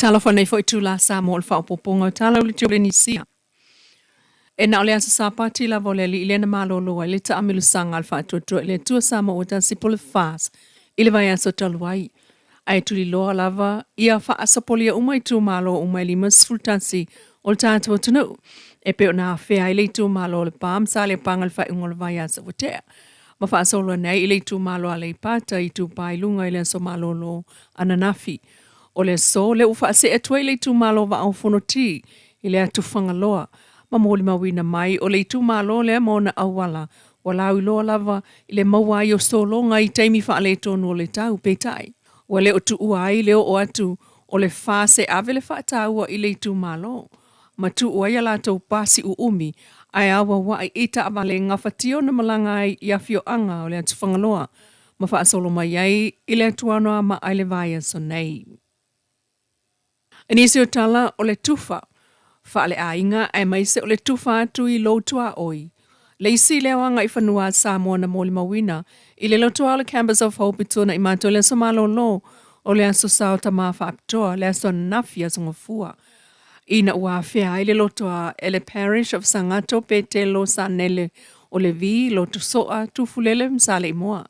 Talofa nei foi itulā Samoa o le faaopoopoga o tala o le Polenisia. E na o le aso Sapati lava o le Alii lea na malolo ai le taamilosaga a le Faatuatua i le Atua Samoa ua tasi po o le FAST i le vaiaso talu ai. Ae tuliloa lava ia faasopolia uma itumalo uma e 51 o le tatou atunuu e pei ona afea ai le itumalo o Lepa ma Saleapaga i le faaiuga o le vaiaso ua tea ma faasolo ane ai i le itumalo o Aleipata Itupa i Luga i le aso malolo ananafi. O le aso lea ua faasee atu ai le itumalo Vaa o Fonoti i le atu Fagaloa ma molimauina mai o le itumalo lea ma ona auala ua lauiloa lava i le maua ai o sologa i taimi faaletonu o le tau. Peitai, ua le o tuua ai le oo atu o le FAST e ave le faataua i le itumalo ma tuu ai a latou pasi uumi ae auauai i taavale gafatia ona malaga ai i afioaga o le atu Fagaloa ma faasolo mai ai i le atu Anoamaa i le vaiaso nei. I nisi o tala o le tufa faaleaiga aemaise o le tufa atu i lou tuaoi, le isi lea o agaifanua a Samoa na molimauina i le lotoa o le Campus of Hope i Tuanaimato i le aso malolo o le Aso Sa o Tama Faapitoa, le aso ananafi, Aso Gafua, ina ua afea ai le lotoa e le Parish of Sagato Petelo Sanele o Levi, Lotosoa, Tufulele ma Saleimoa.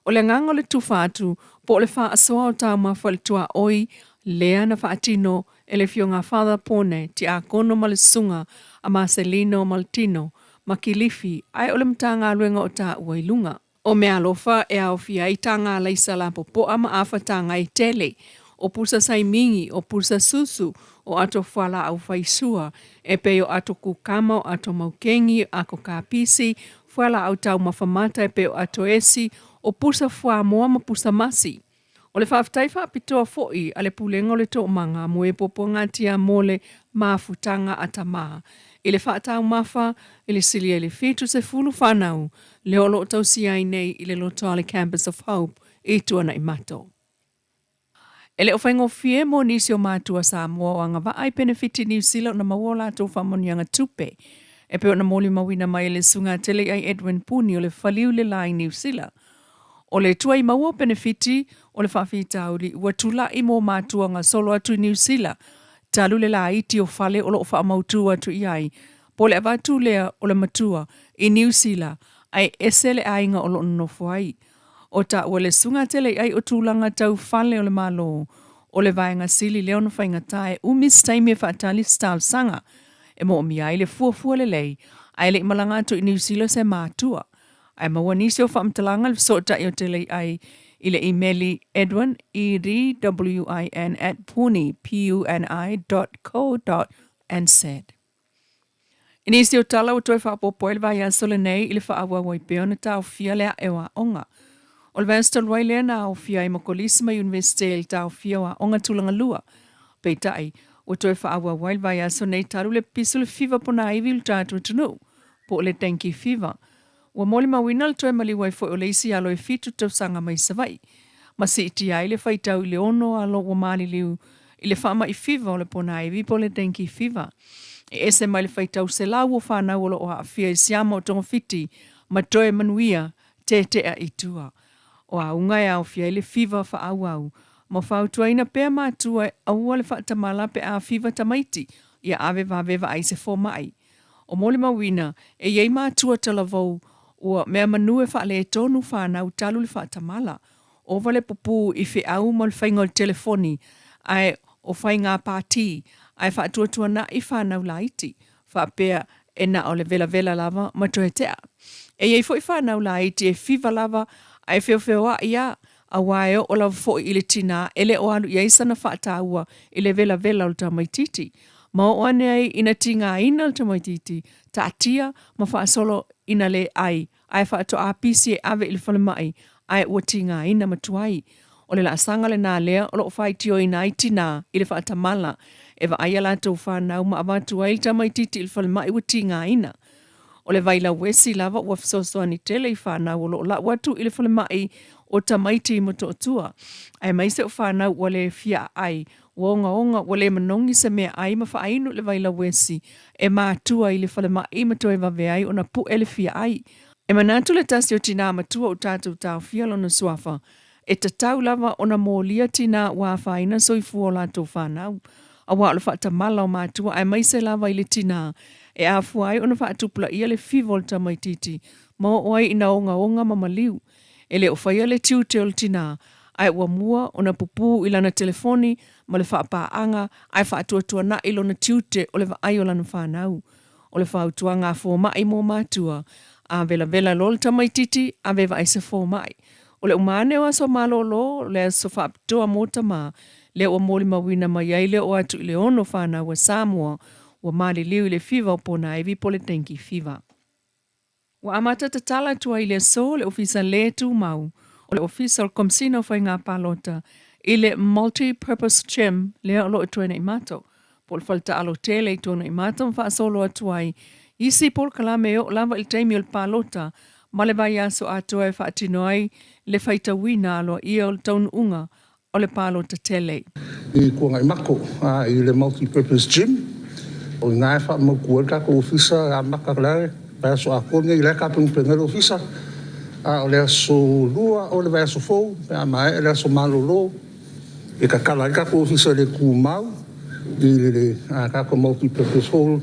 O le agaga o le tufa atu po o le faasoa o taumafa i le tuaoi lea na faatino e le Afioga a Father Pone, Tiakono ma le Susuga a Marcelino Maltino ma Kilifi ae o le Matagaluega o taua i luga. O meaalofa e aofia ai taga alaisa lapopoa ma afa taga e tele, o pusa saimigi, o pusa susu, o ato fualaau faisua, e pei o ato kukama, o ato maukeni, ato kapisi, fualaau taumafa mata e pei o ato esi, o pusa fuamoa ma pusa masi. O le faafetai faapitoa foi a le Pulega o le Toomaga mo e puapuagatia mo le mafutaga a tama i le faataumafa i le silia i le 70 fanau lea o lo o tausia ai nei i le lotoa o le Campus of Hope i Tuanaimato. E le o faigofie mo nisi o matua Samoa o agavaa i penefiti Niu Sila ona maua o latou faamanuiaga tupe e pei ona molimauina mai e le Susuga Teleiai Edwin Puni o le Faliu le La i Niu Sila. O le tuai maua o penefiti o le faafitauli ua tulai mo matua gasolo atu i Niu Sila talu le laiti o fale o lo o faamautu atu i ai po o le avatu lea o le matua i Niu Sila ae ese le aiga o lo o nonofo ai. O taua le susuga teleiai o tulaga tau fale o le Malo o le vaega sili lea ona faigata e umi se taimi e faatali se talosaga e moomia ai le fuafua lelei ae le i malaga atu i Niu Sila se matua. Ae maua nisi o faamatalaga i le fesootai o Teleiai i le imeli edwin, E-D-W-I-N, at puni, P-U-N-I, dot co dot nz. I nisi o tala ua toe faaopoopo ai le vaiaso lenei i le faaauau ai pea ona taofia le ae o aoga. O le vaiaso talu ai lea na aofia ai ma kolisi ma iunivesite i le taofia o aoga tulaga lua. Peitai, ua toe faaauau ai le vaiaso nei talu le piso le fiva ponaivi i lo tatou atunuu, po o le dengue fever. Ua molimauina le toe maliu ai foi o le isi alo e fitu tausaga mai Savaii, ma siitia ai le faitau i le ono alo ua maliliu i le faamai fiva o le ponaivi po o le dengue fever. E ese mai le faitau selau o fanau o lo o aafia i siama o togafiti ma toe manuia tetea i tua. O auga e aofia ai le fiva faaauau ma fautuaina pea matua e aua le faatamala pe a fiva tamaiti ia ave vave vaai se fomai. O molimauina, e i ai matua talavou ua meamanu e faaletonu fanau talu le faatamala. Ova le pupū i feau ma le faiga o le telefoni ae o faiga pātī ae faatuatuanaʻi fanau laiti, faapea e na o le velavela lava ma toe tea. E i ai foi fanau laiti e fiva lava ae feofeoaʻi a, aua e oo lava foi i le tinā e le o alu i ai sana faataua i le velavela o le tamaitiiti. Ma oo ane ai ina tigaina le tamaitiiti, taatia ma faasolo ina le ai, ae faatoa pisi e ave i le falemai, ae ua tigaina matuai. O le laasaga lenā lea o lo o faitioina ai tinā i le faatamala e vaai a latou fanau ma avatu ai le tamaitiiti i le falemai ua tigaina. O le vailauesi lava ua fesoasoani tele i fanau o lo o lau atu i le falemai o tamaiti i Motootua, aemaise o fanau ua le fia aai, ua ogaoga, ua le manogi se meaai ma faainu i le vailauesi e matua i le falemai ma toe vave ai ona pu'e le fia ai. E manatu le tasi o tinā matua o tatou taofia lona suafa. E tatau lava ona molia tinā ua afaina soifua o latou fanau, aua o le faatamala o matua aemaise lava i le tinā e afua ai ona faatupulaia le fiva o le tamaitiiti ma oo ai ina ogaoga ma maliu. E le o faia le tiute o le tinā, ae ua mua ona pupū i lana telefoni ma le faapaaga ae faatuatuana'i lona tiute o le vaai o lana fanau. O le fautuaga a fomai mo matua, a velavela loa le tamaitiiti, ave e vaai se fomai. O le uma ane o aso malolo, o le aso faapitoa mo tamā, lea ua molimauina mai ai le oo atu i le 6 fanau a Samoa ua maliliu i le fiva o ponaivi po o le dengue fever. Ua amata tatala atu ai i le aso le Ofisa le Tumau o le Ofisa o le Komesina o Faiga Palota i le Multi Purpose Gym lea o lo o i Tuanaimato, po o le faletaalo tele i Tuanaimato ma faasolo atu ai isi polokalame e oo lava i le taimi o le palota ma le vaiaso atoa e faatino ai le faitauina aloaia o le taunuuga o le palota tele. I Tuanaimato i le Multi Purpose Gym. O i ina e faamautu ai le tatou ofisa e amata le vaiaso atoa lenei, o la e tapenapena ai le ofisa. A o le aso Lua o le vaiaso fou pe a maea le aso malolo e tatala ai le tatou ofisa le tumau i le tatou Multi Purpose Hall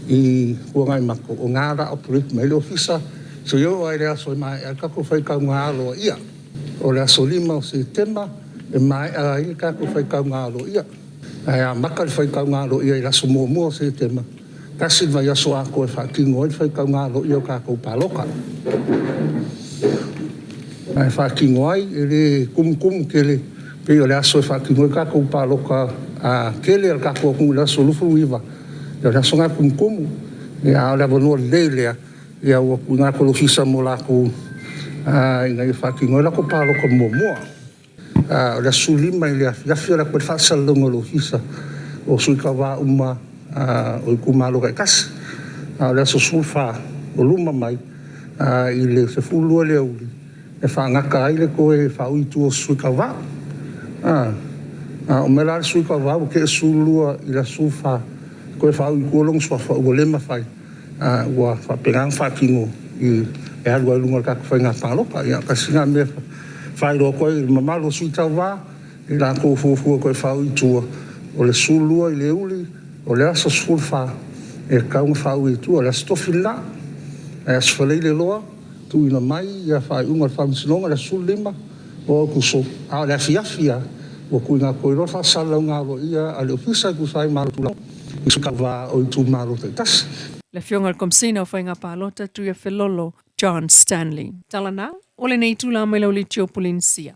i Tuanaimato, o i ina o le a operate mai ai le ofisa seia oo lava i le aso e maea ai le tatou faitauga aloaia. O le aso 5 o Setema e maea ai le tatou faitauga aloaia, ae amata le faitauga aloaia i le aso 1 o Setema, tasi le vaiaso atoa e faatino ai le faitauga aloaia o tatou palota. Ae faatino ai, e le tumutumu tele pei o le aso e faatino ai tatou palota tele a le tatou atunuu i le aso 29, o le aso lena e tumutumu. A o le avanoa lelei lea ua tuuina atu e le Ofisa mo latou ina ia faatino ai latou palota muamua. O le aso 15 i le afiafi o le a toe fai le faasalalauga a le Ofisa o sui tauva uma o itumalo taitasi. A o le aso 14 o luma mai i le 12 i le aoauli e faagata ai le toe faaui i tua o sui tauva. A oo mai la le sui tauva ua tea le 12 i le aso 14 e toe faaui i tua lona suafa, ua le mafai, ua faapena ona faatino e alu ai i luga o le tatou faiga palota. Ia tasi lena mea e faailoa atu ai i le mamalu o sui tauva, i latou o fuafua e toe faaui i tua, o le 12 i le aoauli o le aso 14 e tatau ona faaui i tua, o le aso tofi lena. Ae aso Faraile loa tuuina mai faaiuga a le Faamasinoga i le aso 15 o Aokuso, a o le afiafi lava ua tuuina atu ai loa le faasalalauga aloaia a le Ofisa e tusa ai ma ala o Tulafono i sui tauva o itumalo taitasi. Le Afioga i le Komesina o Faiga Palota Tuiafelolo John Stanley. Tala na, o lenei itula mai lau Litio Polenisia.